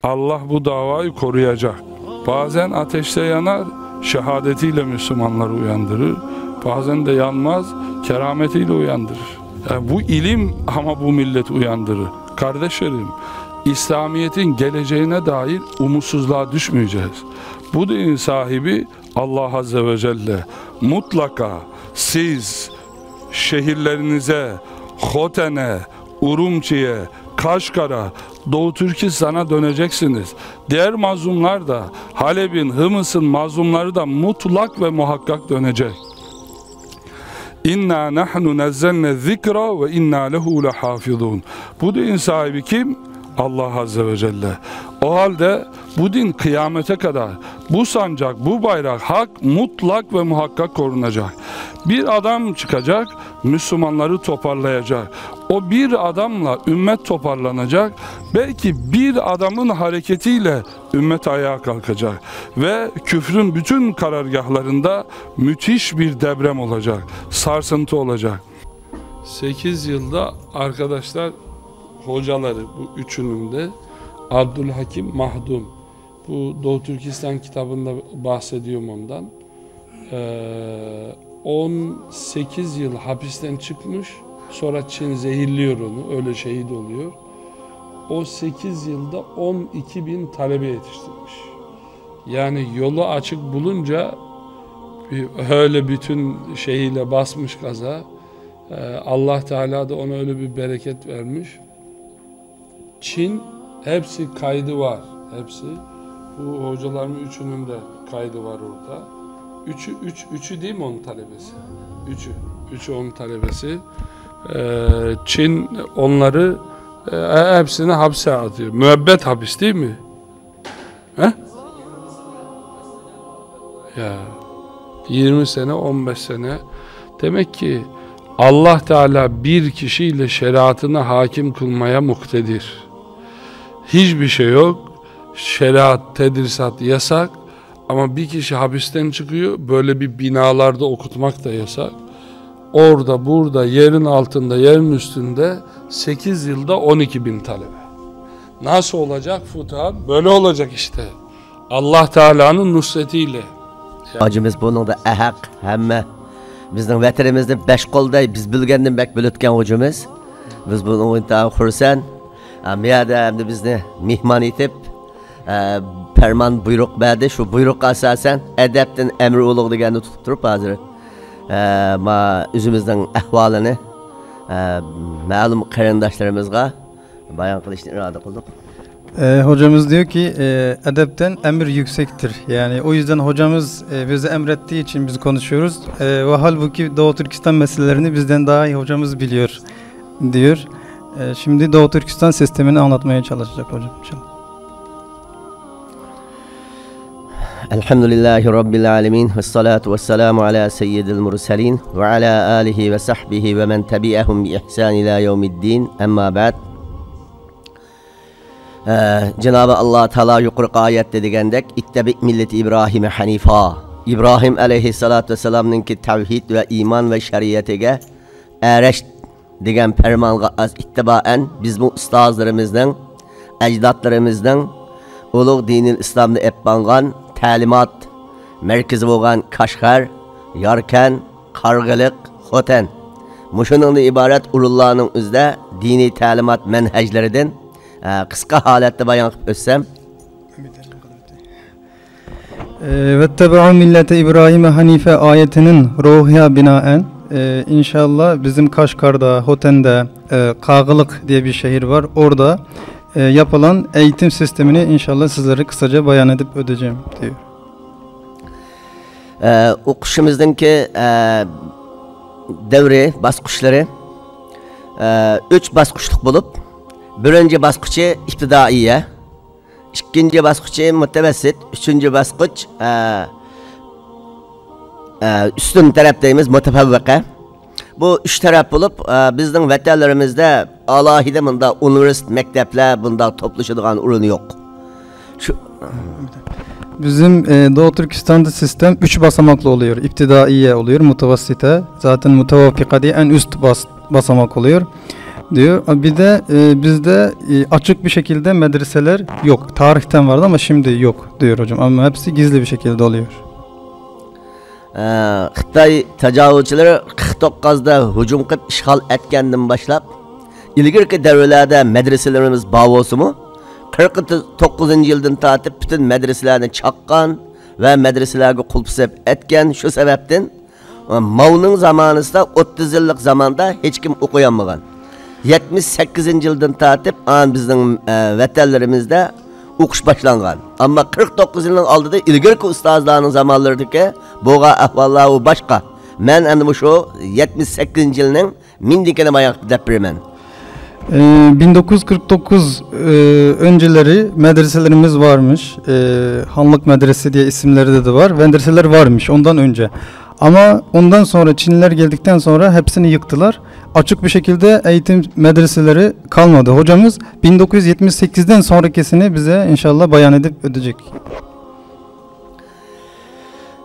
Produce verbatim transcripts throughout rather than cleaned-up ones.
Allah bu davayı koruyacak. Bazen ateşte yanar, şehadetiyle Müslümanları uyandırır. Bazen de yanmaz, kerametiyle uyandırır. Yani bu ilim ama bu milleti uyandırır. Kardeşlerim, İslamiyet'in geleceğine dair umutsuzluğa düşmeyeceğiz. Bu dinin sahibi Allah Azze ve Celle. Mutlaka siz şehirlerinize, Hoten'e, Urumçi'ye, Kaşgar'a, Doğu Türkistan'a döneceksiniz. Diğer mazlumlar da, Halep'in, Hımıs'ın mazlumları da mutlak ve muhakkak dönecek. "İnna nahnu nezzelne zikra ve inna lehu lehafizun." Bu din sahibi kim? Allah Azze ve Celle. O halde bu din kıyamete kadar, bu sancak, bu bayrak hak mutlak ve muhakkak korunacak. Bir adam çıkacak, Müslümanları toparlayacak. O bir adamla ümmet toparlanacak. Belki bir adamın hareketiyle ümmet ayağa kalkacak. Ve küfrün bütün karargahlarında müthiş bir deprem olacak. Sarsıntı olacak. Sekiz yılda arkadaşlar, hocaları bu üçünün de, Abdülhakim Mahdum. Bu Doğu Türkistan kitabında bahsediyorum ondan. Ee, on sekiz yıl hapisten çıkmış, sonra Çin zehirliyor onu, öyle şehit oluyor. O sekiz yılda on iki bin talebe yetiştirmiş. Yani yolu açık bulunca bir, öyle bütün şeyiyle basmış gaza. Ee, Allah Teala da ona öyle bir bereket vermiş. Çin, hepsi kaydı var, hepsi. Bu hocaların üçünün de kaydı var orada. Üçü, üç, üçü değil mi onun talebesi? Üçü, üçü onun talebesi. Ee, Çin onları, e, hepsini hapse atıyor. Müebbet hapis değil mi? He? Ya, yirmi sene, on beş sene. Demek ki Allah Teala bir kişiyle şeriatını hakim kılmaya muktedir. Hiçbir şey yok. Şeriat, tedrisat yasak. Ama bir kişi hapisten çıkıyor. Böyle bir binalarda okutmak da yasak. Orada, burada, yerin altında, yerin üstünde sekiz yılda on iki bin talebe. Nasıl olacak futuhat? Böyle olacak işte. Allah Teala'nın nusretiyle. Hocamız bunun da ehak, hemme. Bizning vatanimizni besh qo'lday biz bilgandan bak bilotgan hocamız. Biz bunun intayin xursand. Ha, bu yerda endi bizni mehmon etib, e, farmon buyruq berdi. Shu buyruqqa asosan adabdan amr ulug' deganni tutib turib hozir, e, ma o'zimizning ahvolini, e, ma'lum qarindoshlarimizga bayon qilishni iroda qildik. E, hocamız diyor ki, e, edepten emir yüksektir. Yani o yüzden hocamız, e, bize emrettiği için biz konuşuyoruz. E, ve halbuki Doğu Türkistan meselelerini bizden daha iyi hocamız biliyor, diyor. E, şimdi Doğu Türkistan sistemini anlatmaya çalışacak hocam inşallah. Elhamdülillahi Rabbil alemin. Vessalatu vesselamu ala seyyidil murselin ve ala alihi ve sahbihi ve men tebi'ehum bi ihsan ila yevmiddin. Emma ba'd. Ә, جانابى ئاللا تائالا يۇقىرىقى ئايەتتە دېگەندەك، «اتبع ملة إبراهيم حنيفا». ئىبراھىم ئەلەيھىسسالاتۇ ۋەسسالامنىڭكى تەۋھىد ۋە ئىمان ۋە شەرىئىتىگە ئەرەش دېگەن پەرمانغا ئىتتىبائەن بىزمۇ ئۇستازلىرىمىزنىڭ، ئەجدادلىرىمىزنىڭ ئۇلۇغ دىنىل ئىسلامنى ئېلىپ ماڭغان تەلىمات مەركىزى بولغان كاشغەر، ياركەن، قارىغىلىق، خوتەن. مۇشۇنىڭدىن ئىبارەت ئورۇنلارنىڭ ئۆزىدە دىنىي تەلىمات مەنھەجلىرىدىن، ئە، قىسقا ھالەتتە بايان قىلىپ ئۆتسەم. ئە، «ۋەتتەبەئۇ مىللەتە ئىبراھىمە ھەنىفە» ئايىتىنىڭ روھىغا بىنائەن، ئە، ئىنشاللا بىزنىڭ كاشغەردە، خوتەندە، ئە، قاغىلىق دىيە بىر شەھەر بار. ئوردا، ئە، ياپىلان ئېيتىم سىستېمىنى ئىنشاللا سىزلەرگە قىسقىچە بايان ئېتىپ ئۆتەجەم، دېيۇر. ئە، ئوقۇشىمىزنىڭكى، ئە، دەۋرى، باسقۇچلىرى، ئە، ئۈچ باسقۇچلۇق بولۇپ، بىرىنچى باسقۇچى ئىپتىدائىيە، ئىككىنچى باسقۇچى مۇتەۋەسسىت، ئۈچىنچى باسقۇچ، ئە، ئە، ئۈستۈن تەرەپ دەيمىز، مۇتەپەۋۋىقە. بۇ ئۈچ تەرەپ بولۇپ، ئە، بىزنىڭ ۋەتەنلىرىمىزدە ئالاھىدە مۇنداق ئۇنىۋېرسىتېت، مەكتەپلەر بۇنداق توپلىشىدىغان ئورۇن يوق. شۇ Bizim, e, Doğu Türkistan'da sistem üç basamaklı oluyor. İptidaiye oluyor, mutavassite, zaten mutevafika diye en üst bas-, basamak oluyor. diyor. Bir de e, bizde e, açık bir şekilde medreseler yok. Tarihten vardı ama şimdi yok diyor hocam. Ama hepsi gizli bir şekilde oluyor. ئە، خىتاي تاجاۋۇزچىلىرى قىرىق توققۇزدا ھۇجۇم قىلىپ ئىشغال ئەتكەندىن باشلاپ، ئىلگىرىكى دەۋرلەردە مەدرىسىلىرىمىز بار بولسىمۇ، قىرىق توققۇزىنچى يىلدىن تارتىپ پۈتۈن مەدرىسىلەرنى چاققان ۋە مەدرىسىلەرگە قۇلۇپ سېلىپ ئەتكەن. شۇ سەۋەبتىن ماۋنىڭ زامانىسىدا ئوتتۇز يىللىق زاماندا ھېچكىم ئوقۇيالمىغان. يەتمىش سەككىزىنچى يىلدىن تارتىپ ئان بىزنىڭ ئە، ۋەتەنلىرىمىزدە ئوقۇش باشلانغان. ئەمما قىرىق توققۇز يىلنىڭ ئالدىدا ئىلگىرىكى ئۇستازلارنىڭ زامانلىرىدىكى بولغان ئەھۋاللار ئۇ باشقا. مەن ئەمدى مۇشۇ يەتمىش سەككىزىنچى يىلنىڭ مىندىكىنى بايان قىلىپ دەپ بېرىمەن. Ee, bin dokuz yüz kırk dokuz e, önceleri medreselerimiz varmış. E, Hanlık Medresesi diye isimleri de var. Medreseler varmış ondan önce. Ama ondan sonra Çinliler geldikten sonra hepsini yıktılar. Açık bir şekilde eğitim medreseleri kalmadı. Hocamız bin dokuz yüz yetmiş sekizden sonrakisini bize inşallah bayan edip ödeyecek.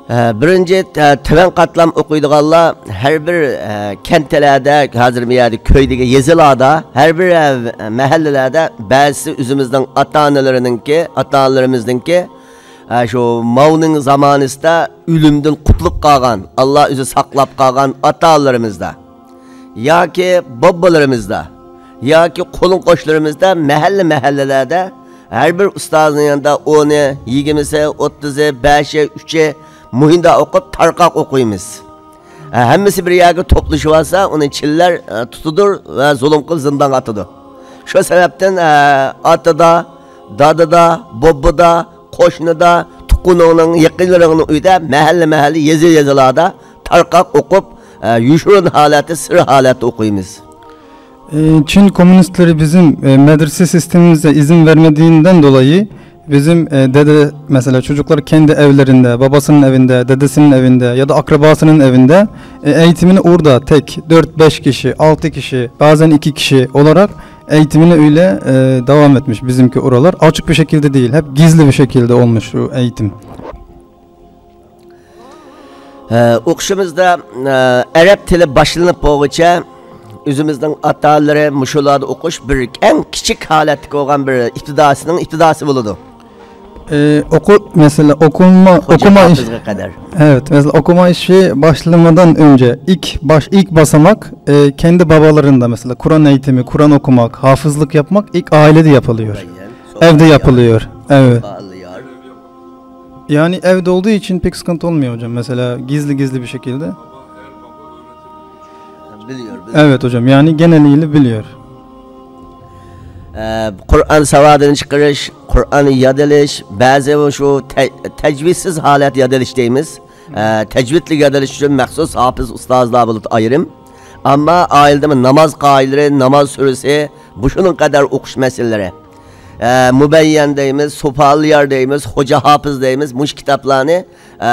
ئە، بىرىنچى، ئە، تۆۋەن قاتلام ئوقۇيدىغانلار ھەر بىر ئە، كەنتلەردە، ھازىر بۇ يەردە كۆي دېگەن يېزىلاردا، ھەر بىر ئە، مەھەللىلەردە بەزىسى ئۆزىمىزنىڭ ئاتا ئانىلىرىنىڭكى، ئاتا ئانىلىرىمىزنىڭكى ئە، شۇ ماۋنىڭ زامانىسىدا ئۆلۈمدىن قۇتۇلۇپ قالغان، ئاللا ئۆزى ساقلاپ قالغان ئاتا ئانىلىرىمىزدا ياكى بوببىلىرىمىزدا ياكى قولۇڭ قوشنىلىرىمىزدا مەھەللە مەھەللىلەردە ھەر بىر ئۇستازنىڭ يېنىدا ئونى، يىگىرمىسى، ئوتتۇزى، بەشى، ئۈچى مۇھىنداق ئوقۇپ تارقاق ئوقۇيمىز. ھە، ھەممىسى بىر يەرگە توپلىشىۋالسا ئۇنى چىنلەر ئە، تۇتىدۇ ۋە زۇلۇم قىلىپ زىندانغا ئاتىدۇ. شۇ سەۋەبتىن ئە، ئاتىدا، دادىدا، بوببىدا، قوشنىدا، تۇغقىنىڭنىڭ، يېقىنلىرىڭنىڭ ئۆيىدە، مەھەللە مەھەللە، يېزا يېزىلاردا تارقاق ئوقۇپ، ئە، يوشۇرۇن ھالەتتە، سىر ھالەتتە ئوقۇيمىز. E, Çin komünistleri bizim e, medrese sistemimize izin vermediğinden dolayı bizim e, dede mesela çocuklar kendi evlerinde, babasının evinde, dedesinin evinde ya da akrabasının evinde e, eğitimini orada tek dört beş kişi, altı kişi, bazen iki kişi olarak eğitimini öyle e, devam etmiş bizimki oralar. Açık bir şekilde değil, hep gizli bir şekilde olmuş bu eğitim. ئە، ئوقۇشىمىزدا ئە، ئەرەب تىلى باشلىنىپ بولغۇچە ئۆزىمىزنىڭ ئاتا ئانىلىرى مۇشۇلاردا ئوقۇش بىر ئەڭ كىچىك ھالەتتىكى بولغان بىر ئىپتىداسىنىڭ ئىپتىداسى بولىدۇ. E, oku mesela okunma خوجا okuma iş ھاپىزغا قەدەر. Evet, mesela okuma işi başlamadan önce ilk baş ilk basamak e, kendi babalarında mesela Kur'an eğitimi, Kur'an okumak, hafızlık yapmak ilk ailede yapılıyor. Evde yapılıyor. Evet. Yani evde olduğu için pek sıkıntı olmuyor hocam. Mesela gizli gizli bir şekilde. Biliyor, biliyor. Evet hocam. Yani geneliyle biliyor. ئە، قۇرئان ساۋادىنى چىقىرىش، قۇرئان ياد ئېلىش، بەزى شۇ تەجۋىزسىز ھالەت ياد ئېلىش دەيمىز. ئە، تەجۋىدلىك ياد ئېلىش ئۈچۈن مەخسۇس ھاپىز ئۇستازلار بولىدۇ ئايرىم. ئەمما ئائىلىدىمۇ ناماز قائىدىلىرى، ناماز سۈرىسى، مۇشۇنىڭ قەدەر ئوقۇش مەسىلىلىرى. ئە، مۇبەييەن دەيمىز، سوفالىيار دەيمىز، خوجا ھاپىز دەيمىز، مۇشۇ كىتابلارنى ئە،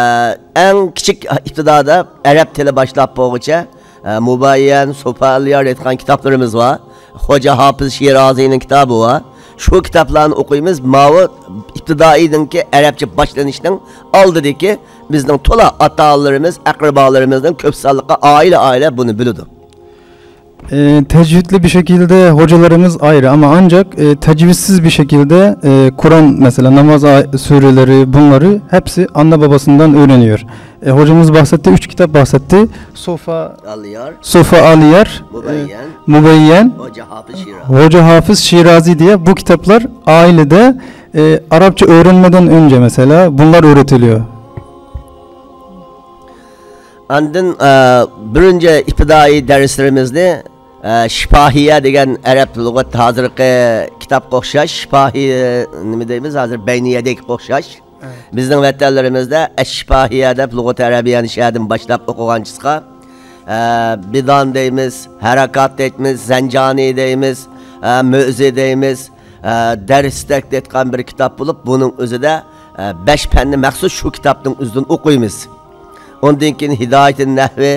ئەڭ كىچىك ئىپتىدادا ئەرەب تىلى باشلاپ بولغۇچە، ئە، مۇبەييەن، سوفالىيار دەيدىغان كىتابلىرىمىز بار. خوجا ھاپىز شىرازىنىڭ كىتابى بار. شۇ كىتابلارنى ئوقۇيمىز. ماۋۇ ئىپتىدائىينىڭكى ئەرەبچە باشلىنىشنىڭ ئالدىدىكى بىزنىڭ تولا ئاتا-ئانىلىرىمىز، ئەقرىبالىرىمىزنىڭ كۆپ سانلىقى ئائىلە-ئائىلە بۇنى بىلىدۇ. E, tecvidli bir şekilde hocalarımız ayrı ama ancak e, tecvidsiz bir şekilde e, Kur'an mesela namaz a- sureleri bunları hepsi anne babasından öğreniyor. E, hocamız bahsetti, üç kitap bahsetti. Sofa, ئالىيار، Sofa Aliyar, e, مۇبەييەن، Mubeyyen, خوجا ھاپىز شىرازى. Hoca Hafız Şirazi diye bu kitaplar ailede e, Arapça öğrenmeden önce mesela bunlar öğretiliyor. ئاندىن ئە، بىرىنچى ئىپتىدائىي دەرسلىرىمىزنى ئە، شىپاھىيە دېگەن ئەرەب لۇغەت، ھازىرقى كىتابقا ئوخشاش، شىپاھىيە نېمە دەيمىز ھازىر، بەينىيە دېگەنگە ئوخشاش. بىزنىڭ ۋەتەنلىرىمىزدە ئەششىپاھىيە دەپ لۇغەتى ئەرەبىيەنى شەدىن باشلاپ ئوقۇغانچىسىغا، ئە، بىدان دەيمىز، ھەرەكات دەيمىز، زەنجانى دەيمىز، ئە، مۆزى دەيمىز، ئە، دەرستەك دەيدىغان بىر كىتاب بولۇپ، بۇنىڭ ئۆزىدە ئە، بەش پەننى مەخسۇس شۇ كىتابنىڭ ئۆزىدىن ئوقۇيمىز. ئۇندىن كېيىن ھىدايىتى نەھۋى،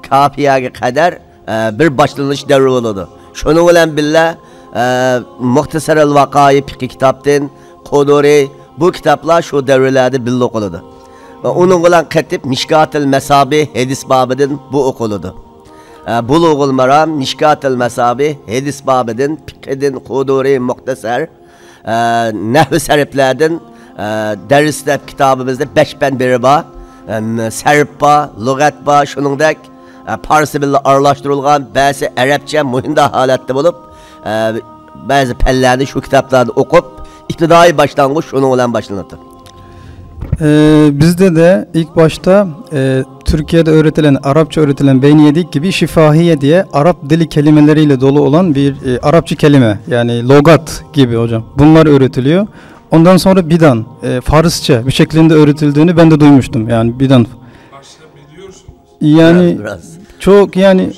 كاپىيەگە قەدەر ئە، بىر باشلىنىش دەۋرى بولىدۇ. شۇنىڭ بىلەن بىللە ئە، مۇختەسەرەل ۋاقائى پىقھى كىتابتىن، قۇدۇرى بۇ كىتابلار شۇ دەۋرلەردە بىللە ئوقۇلىدۇ. ۋە ئۇنىڭ بىلەن قېتىپ مىشكاتىل مەسابى ھەدىس بابىدىن بۇ ئوقۇلىدۇ. ئە، بۇلۇغۇل مارام، مىشكاتىل مەسابىھ، ھەدىس بابىدىن، پىقھىدىن، قۇدۇرى مۇختەسەر، ئە، نەھۋ سەرپلەردىن، ئە، دەرس دەپ كىتابىمىزدا بەش پەن بىرى بار، ئە، سەرپ بار، لۇغەت بار، شۇنىڭدەك، ئە، پارسچە بىلەن ئارىلاشتۇرۇلغان، بەزى ئەرەبچە مۇشۇنداق ھالەتتە بولۇپ، ئە، بەزى پەنلەرنى شۇ كىتابلاردا ئوقۇپ، ئىپتىدائىي باشلانغۇچ شۇنىڭ بىلەن باشلىنىدۇ. Ee, bizde de ilk başta, e, Türkiye'de öğretilen, Arapça öğretilen Beyniye gibi şifahiye diye Arap dili kelimeleriyle dolu olan bir, e, Arapça kelime, yani logat gibi hocam. Bunlar öğretiliyor. Ondan sonra bidan, e, Farsça bir şeklinde öğretildiğini ben de duymuştum. Yani bidan. Farsça biliyorsunuz. Yani biraz, biraz. Çok yani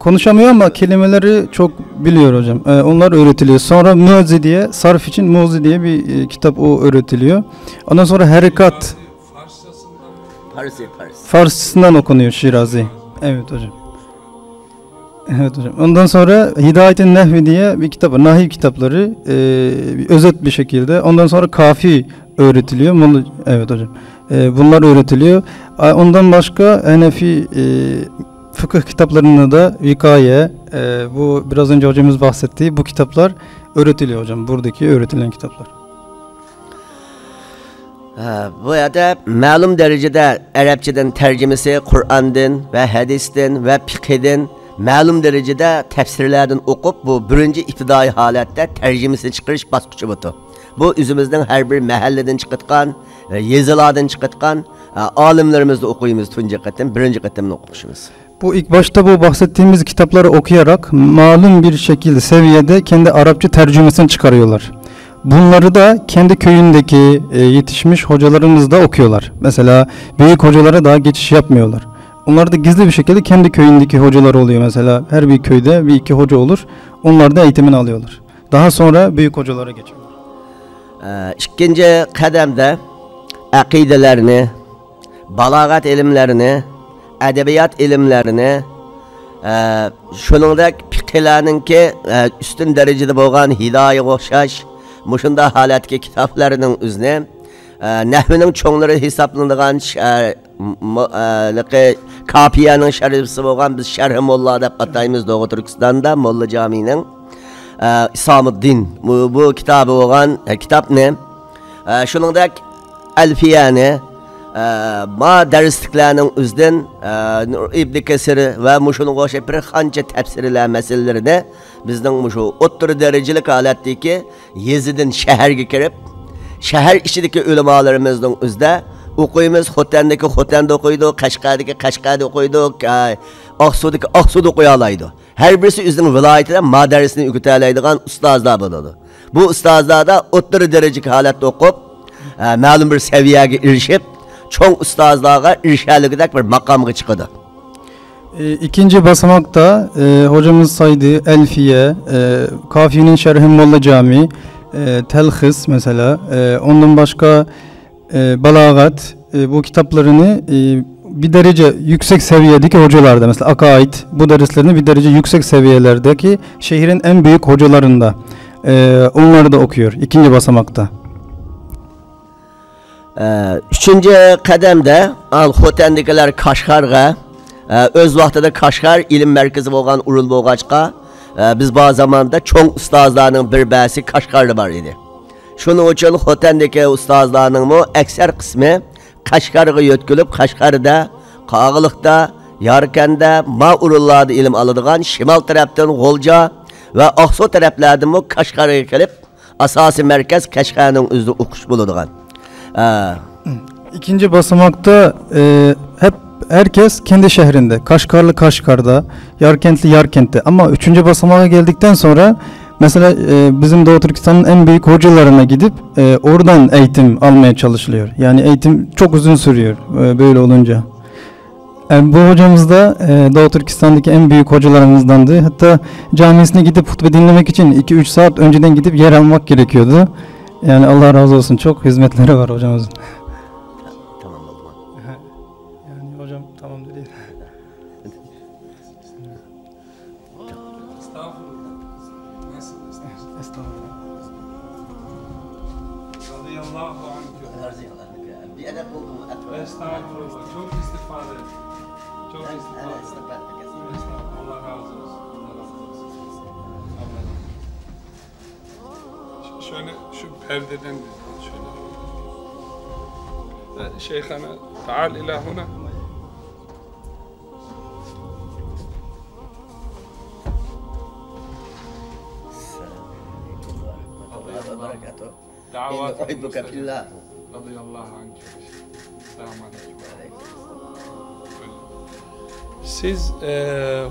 konuşamıyor ama kelimeleri çok biliyor hocam. Ee, onlar öğretiliyor. Sonra Muzi diye, sarf için Muzi diye bir, e, kitap o öğretiliyor. Ondan sonra Harekat. Parsi, Parsi. Farsçasından okunuyor Şirazi. Evet hocam. Evet hocam. Ondan sonra Hidayet-i Nehvi diye bir kitap var. Nahiv kitapları, e, bir özet bir şekilde. Ondan sonra Kafi öğretiliyor. Molla-, evet hocam. E, bunlar öğretiliyor. A, ondan başka Hanefi, e, fıkıh kitaplarında da Vikaye, e, bu biraz önce hocamız bahsettiği bu kitaplar öğretiliyor hocam. Buradaki öğretilen kitaplar. ھە، بۇ يەردە مەلۇم دەرىجىدە ئەرەبچىدىن تەرجىمىسى، قۇرئاندىن ۋە ھەدىستىن ۋە پىقھىدىن مەلۇم دەرىجىدە تەپسىرلەردىن ئوقۇپ، بۇ بىرىنچى ئىپتىدائىي ھالەتتە تەرجىمىسىنى چىقىرىش باسقۇچى بۇ. بۇ ئۆزىمىزنىڭ ھەر بىر مەھەللىدىن چىقىۋاتقان، يېزىلاردىن چىقىۋاتقان، ئالىملىرىمىزدىن ئوقۇيمىز تۇنجى قېتىم، بىرىنچى قېتىمنى ئوقۇشىمىز. Bu ilk başta bu bahsettiğimiz kitapları okuyarak malum bir şekilde, seviyede kendi Arapça tercümesini çıkarıyorlar. Bunları da kendi köyündeki, e, yetişmiş hocalarımız da okuyorlar. Mesela büyük hocalara daha geçiş yapmıyorlar. Onlar da gizli bir şekilde kendi köyündeki hocalar oluyor mesela. Her bir köyde bir iki hoca olur. Onlar da eğitimini alıyorlar. Daha sonra büyük hocalara geçiyorlar. ئىككىنچى قەدەمدە ئەقىدىلەرنى، بالاغەت ئىلىملىرىنى، ئەدەبىيات ئىلىملىرىنى، ئە، شۇنىڭدەك پىقھىلەرنىڭكى، ئە، ئۈستۈن دەرىجىدە بولغان ھىدايىگە ئوخشاش مۇشۇنداق ھالەتتىكى كىتابلارنىڭ ئۆزىنى، ئە، نەھۋنىڭ چوڭلىرى ھېسابلىنىدىغان ش-، ئە، م-، م-، ئە، لىقى كاپىيەنىڭ شەرھچىسى بولغان، بىز شەرھى موللا دەپ ئاتايمىز دوغۇ تۈركىستاندا، موللا جامىنىڭ، ئە، ئىسامۇددىن بۇ، بۇ كىتابى بولغان، ئە، كىتابنى، ئە، شۇنىڭدەك ئەلفىيەنى، ئە، ما دەرسلىكلەرنىڭ ئۆزىدىن، ئە، ئىبن كەسىر ۋە مۇشۇنىڭغا ئوخشاش بىر قانچە تەپسىرلەر مەسىلىلىرىنى بىزنىڭ مۇشۇ ئوتتۇرا دەرىجىلىك ھالەتتىكى يېزىدىن شەھەرگە كىرىپ، شەھەر ئىچىدىكى ئۆلىمالىرىمىزنىڭ ئۆزىدە ئوقۇيمىز. خوتەندىكى خوتەندە ئوقۇيدۇ، قەشقەردىكى قەشقەردە ئوقۇيدۇ، ئە، ئاقسۇدىكى ئاقسۇدا ئوقۇيالايدۇ. ھەر بىرسى ئۆزىنىڭ ۋىلايىتىدە ما دەرسنى ئۆگىتەلەيدىغان ئۇستازلار بولىدۇ. بۇ ئۇستازلاردا ئوتتۇرا دەرىجىلىك ھالەتتە ئوقۇپ، ئە، مەلۇم بىر سەۋىيەگە ئېرىشىپ، چوڭ ئۇستازلارغا ئېرىشەلىگۈدەك بىر ماقامغا چىقىدۇ. E, ikinci basamakta, e, hocamız saydı Elfiye, e, Kafi'nin Şerhi Molla Cami, e, Telhis mesela, e, ondan başka, e, Balagat, e, bu kitaplarını, e, bir derece yüksek seviyedeki hocalarda, mesela Akaid, bu derslerini bir derece yüksek seviyelerdeki şehrin en büyük hocalarında, e, onları da okuyor ikinci basamakta. ئۈچىنچى قەدەمدە، ئال، خوتەندىكىلەر كاشغارغا، ئۆز ۋاقتىدا كاشغار ئىلىم مەركىزى بولغان ئورۇن بولغاچقا، بىز بار زاماندا چوڭ ئۇستازلارنىڭ بىر بەسى كاشغاردا بار ئىدى. شۇنىڭ ئۈچۈن خوتەندىكى ئۇستازلارنىڭمۇ ئەكسەر قىسمى قەشقەرگە يۆتكىلىپ، قەشقەردە، قاغىلىقتا، ياركەندە، ما ئورۇنلاردا ئىلىم ئالىدىغان شىمال تەرەپتىن غۇلجا ۋە ئاقسۇ تەرەپلەردىنمۇ كاشغەرگە كېلىپ، ئاساسىي مەركەز كەشغەرنىڭ ئۆزىدە ئوقۇش بولىدىغان. ئە. İkinci basamakta, e, hep herkes kendi şehrinde. Kaşgarlı Kaşgar'da, Yarkentli Yarkent'te. Ama üçüncü basamağa geldikten sonra mesela, e, bizim Doğu Türkistan'ın en büyük hocalarına gidip, e, oradan eğitim almaya çalışılıyor. Yani eğitim çok uzun sürüyor, e, böyle olunca. Yani bu hocamız da, e, Doğu Türkistan'daki en büyük hocalarımızdandı. Hatta camisine gidip hutbe dinlemek için iki üç saat önceden gidip yer almak gerekiyordu. Yani Allah razı olsun. Çok hizmetleri var hocamızın. Tamam oldu mu? Yani hocam tamam dedi. Estağfurullah. Nasıl estağfurullah? Estağfurullah. Radıyallahu anh. Bir edep oldu mu? Estağfurullah. Çok istifade. Çok istifade. Allah razı olsun. Allah razı olsun. Allah razı olsun. Ş-, şöyle şu perdeden şöyle. Şeyhana, taal ila huna. السلام عليكم ورحمة الله وبركاته. إني أحبك في الله. رضي الله عنك. السلام عليكم. Siz e,